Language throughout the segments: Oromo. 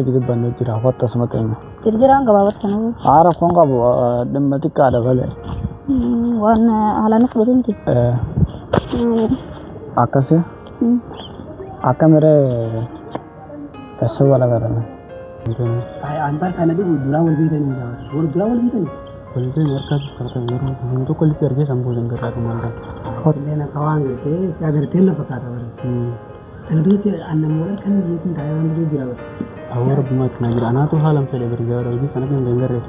Dubbannu jira kottu asuma keenya. Jirjiraan gabaabaa sanuu Haa rakkoon qabu dhimma xiqqaadha malee. waan haalaan fudhatu miti. Akkasi akka miree eessa wal agarame. Antaan kana dhibu duraa wal beekanii wal duraa wal beekanii. Waliin harkaa kan yeroo tokko litti argee san booda garraa dhumaan kan. Illee akka waan gartee si agartee na fakkaata bara. Kana dura si aannan wal kan biyyeetiin taa'ee waan jiru jira bara. Awwa rabbumaa itti naa jira. Anaatu haalaan fedhe bari jawaadha hojii sana kan hin garreef.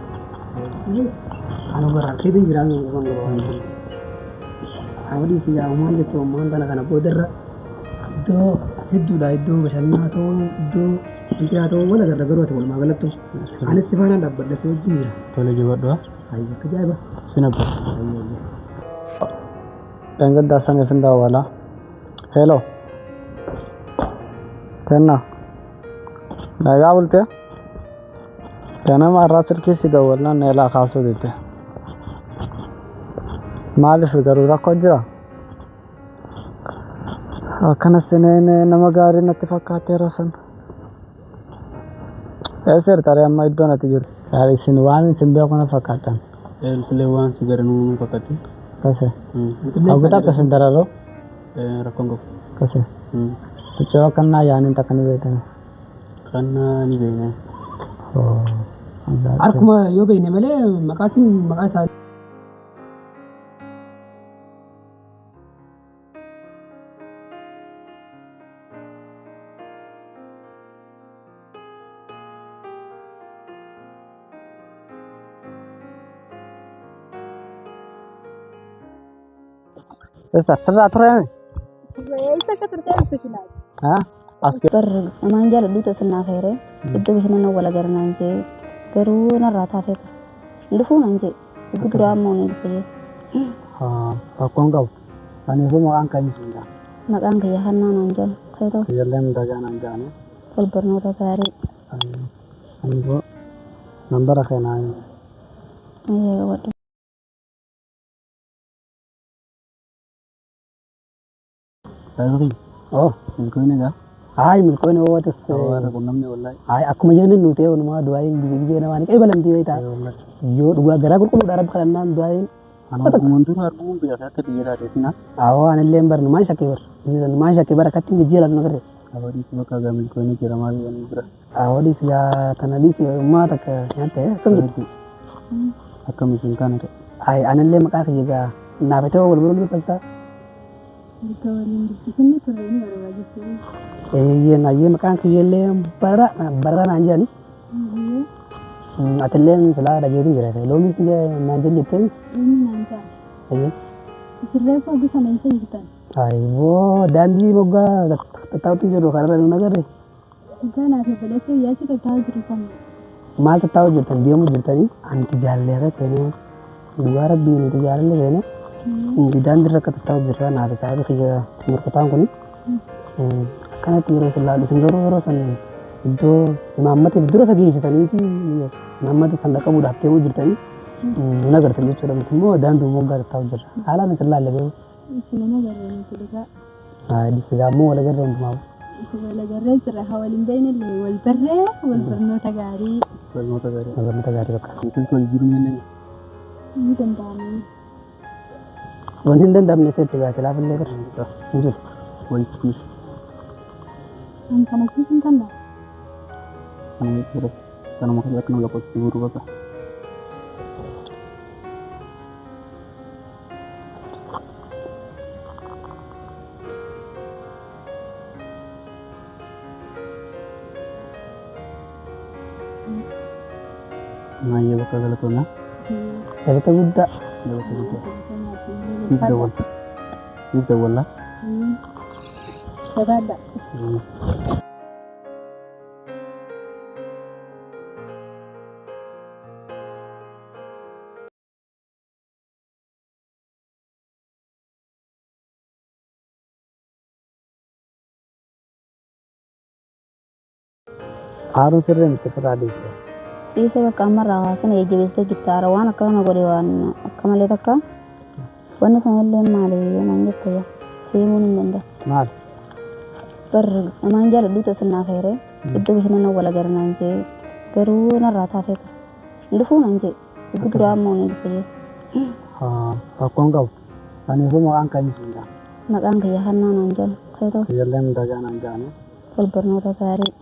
Anu bara keetiin jira nu kan gara. Awwadii si yaa uumaan jettu uumaan tana kana boodarra iddoo hedduudha iddoo bashannanaa ta'uu iddoo wanti haa ta'uu wal agarra garuu ati walumaa galattu. Anis si faana dhaabbadha si wajjin jira. Tole jabaadhu. Ayya akka ajaa'iba. Sin abba. Dheengaddaa saniif hin daawwala. Hello. Kenna. Nagaa bultee? Ganama irraa silkii si dawwalnaan na ilaa kaasuu didde. Maaliif garuu rakkoo jira? Akkana sineen nama gaarii natti fakkaateera sana. Eessa jirta ree amma iddoon ati jirtu? Yaani isin waan isin beeku na fakkaatan. Eelfilee waan si garanuu nu fakkaatti. Kase. Hawwita akka isin dararoo? Rakkoon qabu. Kase. Ficcoo akkannaa yaaniin takka ni beektani. Kan ni beekna. Harkuma yoo beekne malee maqaa sin maqaa isaa Eessa sirraa ture? Eessa akka turte dubbisinaati. Haa? As Bar namaan jaaladhu ta'e feere iddoo bashannana wal agarnaan jee garuu narraa taatee dhufuu naan jee iddoo duraa ammoo ni dhufe. Rakkoon qabu. Kanaafuu maqaan kan isin jaa. Maqaan kiyya kannaa naan jedhu keetoo Ijoolleen dagaa naan jaani. wal barnoota gaarii. Kanaafuu nambara keenaa. Wadhu. Taa'ee Oh, milkoon egaa. hayi milkoonni hawwatas. Awwaara qunnamni wallaahi. Hayi akkuma jennu nuti walumaa du'aayin gizee gizee namaan qeebalamtii beektaa. Yoo dhugaa garaa qulqulluudha rabbi kadhannaan du'aayin. Anaa argumaan dura arguun biyya akka biyya taate sinaa. Awwa anillee hin barnu maal shakkee bar. Maal shakkee bar akkatti jijjiirama nu agarre. Abadiis bakka gaa milkoonni jira maal jedhanii bira. Awwadis yaa kana dhiisi ummaa takka nyaatte akkam jirtu. Akkam isin kana ta'e. Hayi anillee maqaa kiyya gaa naafitee wal bira dubbachaa. Erga waliin dubbisinni turre ni barbaachisa. Eeyyeen ayyee maqaan kiyya illee bara bara naan jedhani. Atillee silaa dhageetiin jira. Loomis naan jedhu jetteen. Inni naan ja'a. Eeyyee. Isin reefu gosa na isa jirtan. Ayyoo daandii moggaa tattaa'utu jiru kanarra nu agarre. Dhugaa naaf obboleessa yaachi tattaa'u jiru sana. Maal tattaa'u jirtan deemu jirtanii anti jaalleerra seenee dhugaa rabbii nuti jaalallee seenee nuti daandii irra akka tattaa'u jirra naaf saahibi kiyya morkataan kuni. Akkanatti yeroo isin laallu isin garuu yeroo san iddoo imaammatiif dura fageessitaniiti imaammata san dhaqqabuudhaaf deemuu jirtanii nun agartan jechuudha miti immoo daandii moggaa tattaa'u jirra. Haalaan isin laalle garuu. Isin hin agarre nuti dhugaa. Sigaa immoo wal agarre hundumaa. Isin wal agarree jirra haa waliin beeknellee wal barree wal barnoota gaarii Barnoota gaarii. Barnoota gaarii bakka. Silkii wal jiru ni ni danda'ama. Wanti hin danda'amne seetti gaa silaaf illee bira hin jiru. Walitti An kana siif hin kenna. sana jechuudha. Kanuma kan akka nama lakkoofsi guutuu bakka. Maayyee bakka galatoomna. Galata guddaa. Galata guddaa. Siif dawwalla. Siif dawwalla. Jabaadha. Aaruun sirrii miti firraa dhiisee. Dhiisee bakka ammarraa haasana jajjabeessitee jirta haara waan akkana godhe waan akka malee takka wanni sanillee maali naan jette yaa simuun hin danda'u. Maal? Bar namaan jaaladhu ta'e sinaa feere Iddoo bashannanaa wal agarra naan jee garuu narraa taafee hin dhufuu naan jee. Iddoo duraa ammoo ni dhufe jee. Rakkoon qabu. Kanaafuu maqaan kan isin jaa. Maqaan kiyya kannaa naan jedhan. Keetoo Ijoolleen dagaa naan jaanii. wal barnoota gaarii.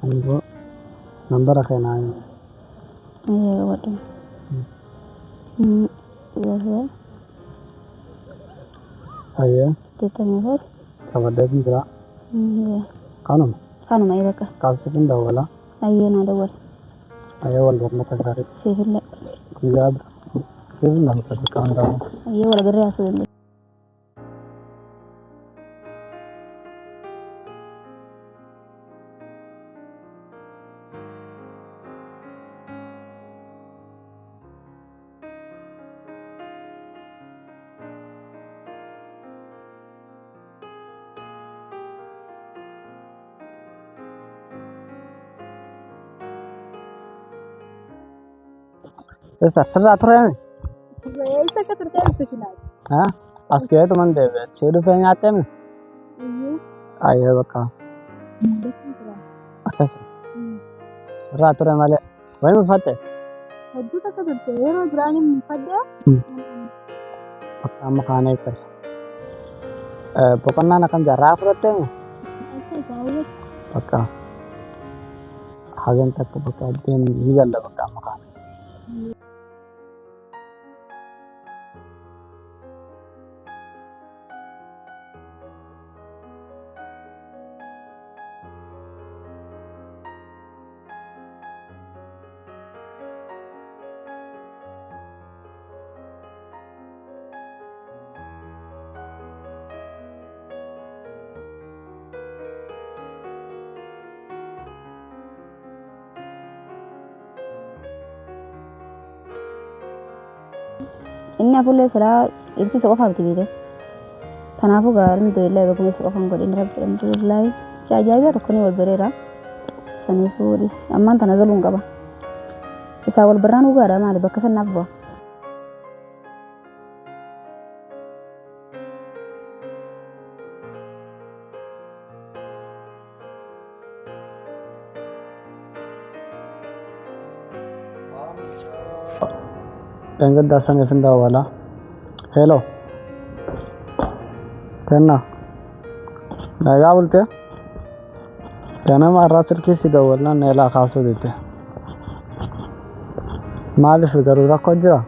Kanaafuu nambara keenaa Wadhu. Ayyee 84. qabaddeetu jira. Kanuma Kanuma bakka. kaasifin dawwala. Ayyee naa dawwala. Ayyee wal barnoota gaarii. Siifillee. Guyyaa siifin lamta kan dawwala. Ayyee wal agarree haasuu dandeenya. Eessa sirraa ture? Eessa akka turte dhufte silaa? Haa? As keetuman deebi'e. Si dhufee nyaattee mi? Ayyee bakka. Akkas. Sirraa ture malee. Wayii mufatte? Hedduu takka turte yeroo duraan hin mufaddee. Bakka amma kaanee jirra. Boqonnaan akkam jira? Raa fudhattee mi? Akka ajaa'ibatti. Bakka hagan takka bakka addeen ni galla bakka amma kaane. Inni afullee silaa ittisa qofaaf dibiite. Kanaafuu alhamdulillah baguma isa qofaan godhin rabbi alhamdulillah. Ajaa'iba tokko ni wal bareera. Saniifuu dhis ammaan tana galuun qaba. Isaa wal barraan dhugaadha maali bakka sannaaf bu'a. Dheengaddaa saniif hin dawwala. Hello. Kenna. Nagaa bultee? Ganama irraa silkii si dawwalnaan na ilaa kaasuu didde. Maaliif garuu rakkoo jira?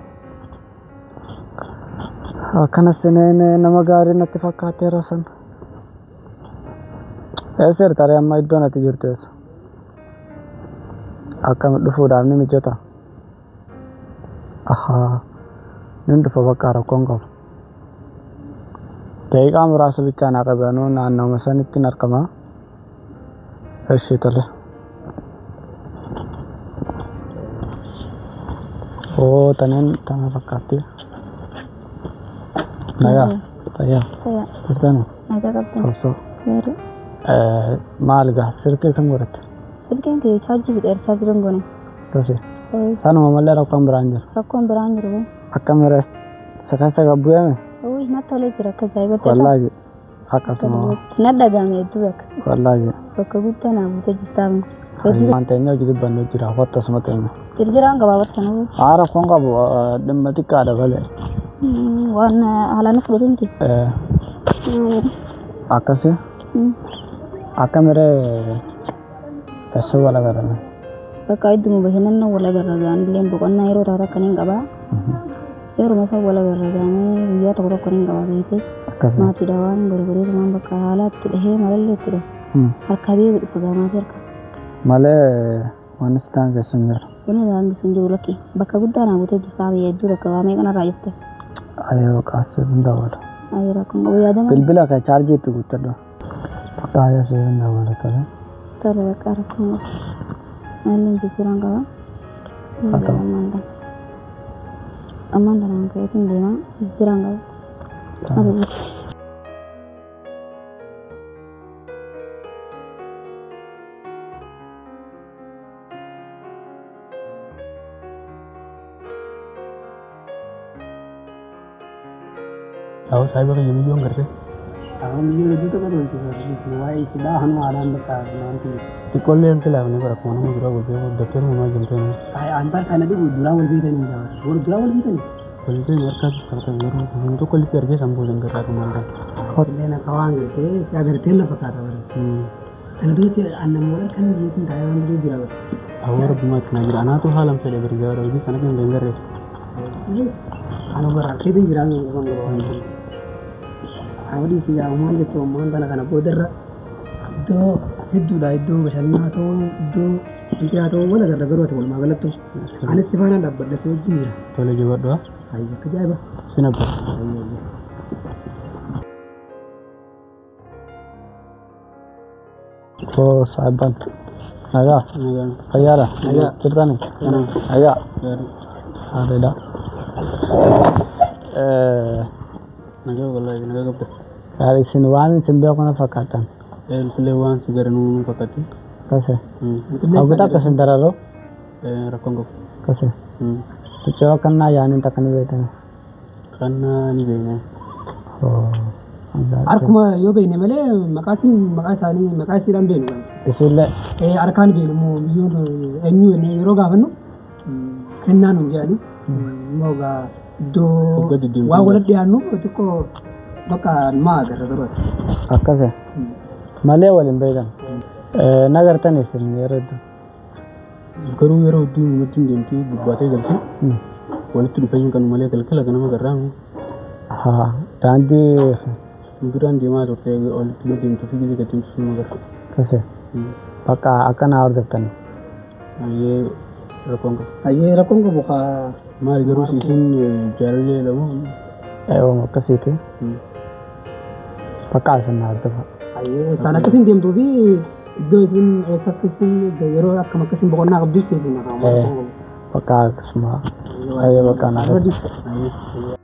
Akkana sineen nama gaarii natti fakkaatee yeroo sana. Eessa jirta ree amma iddoon ati jirtu eessa? Akkam dhufuudhaaf ni mijata? Ahaa. Nin dhufa bakka rakkoon qabu. Daqiiqaa muraasa bichaa naa qabanuu naannoo sanitti hin argama. Eshi tole. Oo taneen tana fakkaatti. Nagaa. Fayyaa. Fayyaa. Jirtani? Nagaa qabdan. Osoo. Gaarii. Maal gaa silkii kam godhatte? Silkiin kiyya chaarjii fixeera chaarjii hin goone. Tosi. Sanuma malee rakkoon biraan jiru. Rakkoon biraan jiru. Akka mira isa keessa gabbu'eeme? Uy natti tolee jira akka ajaa'ibatti. Wallaahi akkasuma. Na dhagahame hedduu bakka. Wallaahi. Bakka guddaa naa buutee jirtaame. Waan teenya hojii dubbannu jira kottu asuma teenya. Jirjiraan qabaa barsanuu. Haa rakkoon qabu dhimma xiqqaadha malee. Waan haalaan fudhatu miti. Akkasi. Akka miree teessoo wal agarame. Bakka idduma bashannana wal agarra gaanillee boqonnaa yeroo taate akka hin qabaa. Yeroo isaa wal agarra gaanii guyyaa tokko tokko hin qabaa beekte. Akkasuma. Maatiidha waan gargareetumaan bakka haalaatti dhahee malallee itti dhahe. Harkaa beeku dhufa gaa maatii harka. Malee waan si daangessu hin jiru. Wanni daangessu hin jiru lakki. Bakka guddaa naa buutee jirta biyya hedduu bakka waa meeqa narraa jirte. Ayyoo qaasii hin dawwala. Ayyoo rakkoon qabu yaadama. Bilbila kee chaarjii itti guuttadhu. Bakka ayyoo siif hin dawwala tole. Tole bakka rakkoon qabu. Naannoon jijjiiraan qaba. Haa ta'u. Ammaan tanaan ka'eetiin deemaa jijjiiraan qaba. Tole. Yaa'u saayiba kiyya biyyoon gartee. Amma biyya hedduu tokko tolche barsiisni waa'ee silaa hanuma aadaan bakka wanti. Xiqqoollee hin filaafne bara akkuma nama duraa wal beeku daftee nama hojjamtee. Antaan kana dhibu duraa wal beekanii jira. Wal duraa wal beekanii. Wal beeku harkaas taphatame yeroo inni tokko litti argee san booda hin gargaarru maal ta'e. Illee akka waan gartee si agartee na fakkaata bara. Kana dura si aannan wal kan biyyeetiin taa'ee waan jiru jira bara. Awwa rabbumaa itti naa jira. Anaatu haalaan fedhe bari jawaadha hojii sana kan hin garreessu. Anu bara keetiin jiraa kan qaban qaba. Awwadii si yaa maal jettu ammaan tana kana boodarra iddoo hedduudha iddoo bashannanaa ta'uu iddoo wanti haa ta'uu wal agarra garuu ati walumaa galattu. Anis si faana dhaabbadha si wajjin jira. Tole jabaadhu. Ayyo ajaa'iba. Sin abba. Oo saahibbaan. Nagaa. Fayyaadha. Jirtani. Nagaa. Gaariidha. Nagaa wallaahi nagaa qabda. Gaarii isin waan isin beeku na fakkaatan. Eelfilee waan si garanuu nu fakkaatti. Kase. Hawwata akkasin dararoo. Rakkoon qabu. Kase. Tuccoo kannaa yaaniin takka ni beektan. Kannaa ni beekna. Harkuma yoo beekne malee maqaa isin maqaa isaanii maqaa isiidhaan beeknu. Isillee. Harkaan beeknu immoo biyyoon eenyu yeroo gaafannu kennaa nuun jedhani. Immoo egaa iddoo waan walitti dhiyaannu xiqqoo bakka maa agarra garuu. Akkase. Malee waliin beekan. Nagartan isin yeroo hedduu. Garuu yeroo hedduu wajjin deemtee gubbaatee galtee walitti dhufeenya kan malee galgala ganama garraamu. Haa daandii. Duraan deemaa turte walitti deemtuu fi gadi deemtu sun agarra. Kase. Bakka akkana hordoftan. Ayyee rakkoon qabu. Ayyee rakkoon qabu kaa. Maali garuu isin jaalallee lama. Eewwam akkasiiti. Bakka isin hordofa. Ayyee isaan akkasiin deemtuu fi iddoo isin eessa akkasiin yeroo akkam akkasiin boqonnaa qabdu seetu na qabu. Bakka akkasuma. Ayyee bakka na. Ayyee.